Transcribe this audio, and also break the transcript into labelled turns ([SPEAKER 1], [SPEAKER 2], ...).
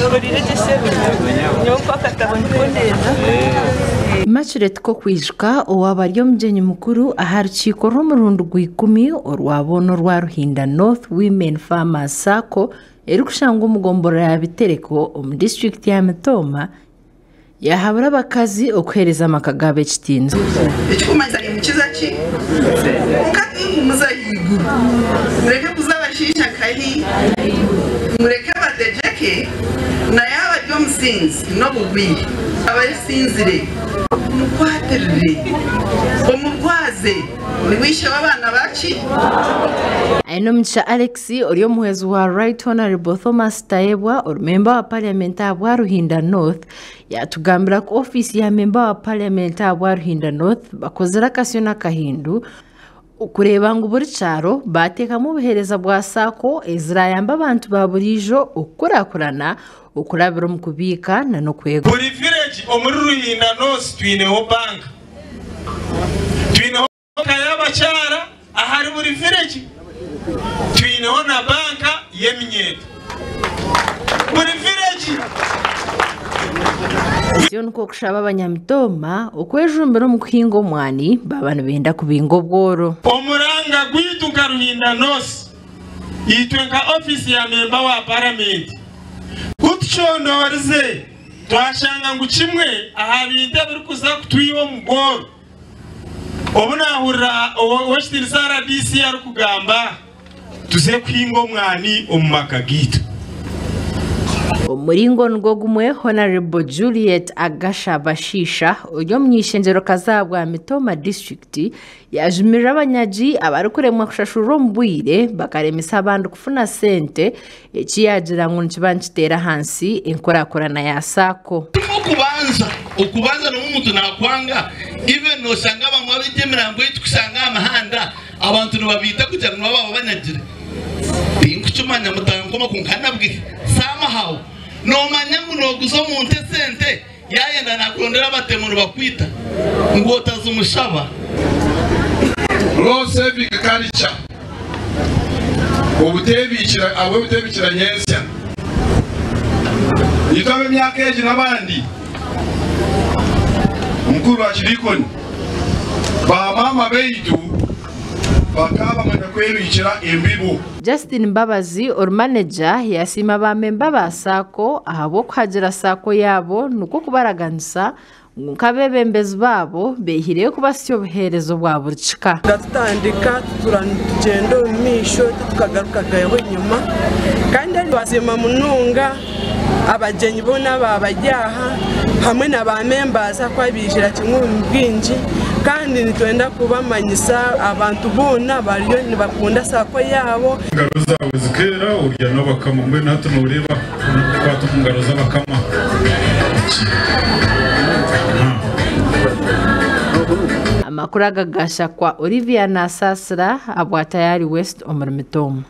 [SPEAKER 1] Ohuriire gye sebo? Nyowe nkuhe akatabo niko ndenda.
[SPEAKER 2] Immaculate Kokwijuka owaaba ari omugyenyi mukuru aha rukiiko rw'omurundi gw'ikumi orwa boona orwa Ruhinda North Women Farmers Sacco erikushangwa omu gomborora ya Bitereko omu disiturikiti ya Mitooma yaahabura abakazi okuheereza amaka gaabo ekitiinisa.
[SPEAKER 3] Ekikumanyisa nimukiza ki? Kwonka tinkumuza ahaiguru. Mureke kuza abashaija nkahi? Mureke bategyeke, na yaaba ari omusinzi n'obugwire, aba asinzire, mukwatirire, omurwaze. Niwe ishe w'abaana ba ki?
[SPEAKER 2] Ainomugisha Alex ori omuhwezi wa Right Honourable Thomas Tayebwa ori memba wa Parliament ahabwa Ruhinda North yatugambira ku ofiisi ya memba wa Parliament ahabwa Ruhinda North bakozire akasyo n'akahindu okureeba ngu buri kyaro baateekamu obuheereza bwa SACCO ezirayambe abantu ba buriijo okukurakurana okurabira omu kubiika n'okwegura.
[SPEAKER 4] Buri village omuri Ruhinda North twineho banka. Twineho banka y'abakyara ahari buri village. Twineho na banka y'eminyeeto buri village.
[SPEAKER 2] Atyo nikwo kushaba abanyamitooma okwejumbira omu kuhinga omwani baaba nibenda kubinga obworo.
[SPEAKER 4] Omuranga gwaitu nka Ruhinda North, itwe nka ofiisi ya memba wa paramenti, ku tucondoorize Twashanga ngu kimwe aha bintu ebirikuza kutwiha omu bworo, obu naahurira Ow'ekitiinisa rdc arikugamba, tuze kuhinga omwani omu maka gaitu.
[SPEAKER 2] Omu muringo nigwo gumwe, Honarebo Juliet Agasha Bashiisha ori omuny'eishengyero-kazi ahabwa Mitooma disiturikiti Yaajumirira abanyagi abarikuremwa kushashurwa omu bwire bakaremesa abandi kufuna sente, eki yaagira ngu nikiba nikiteera ahansi enkurakurana ya SACCO.
[SPEAKER 5] Timwe okubanza, okubanza n'obu omuntu nakwanga even noshanga abamwe abaita emirambo ei tukushanga aha mihanda abantu nibabiita kugira ngu nibo baaba banyagire. Tinkukimanya mutankoma kwonka nabwe somehow nomanya ngu noguza omuntu esente Yayenda nakurondera abatemu nibakwita ngu otazimushaba.
[SPEAKER 4] Low saving culture, Obutebiikira ahabw'obutebiikira nyentsya. Itwe ab'emyaka egi n'abandi, Mukuru Archdeacon, ba maama baitu bakaba bamanya kwebiikira embibo.
[SPEAKER 2] Justin Mbabazi ori maneja yasiima ba memba ba Sacco ahabw'okuhagira Sacco yaabo nikwo kubaraganisa ngu nk'abeebembezi baabo behireyo kubasya obuheereza obwa buri kika.
[SPEAKER 6] Nga tutandika tutura nitugyenda omu maisho titukagarukagayo enyima kandi twasiima munonga abagyenyi boona abaaba bari aha hamwe na ba members ahakuba baijira kimwe omu bwingi kandi nitwenda kubamanyisa abantu boona bariyo nibakunda sacco yaabo.
[SPEAKER 7] Engaro zaawe zikeera orya n'abakama. Mbwenu hati nooreeba kukwata omu ngaro z'abakama ki?
[SPEAKER 2] Amakuru aga gashakwa Olivia Nasasira abwa Tayari West omuri Mitooma.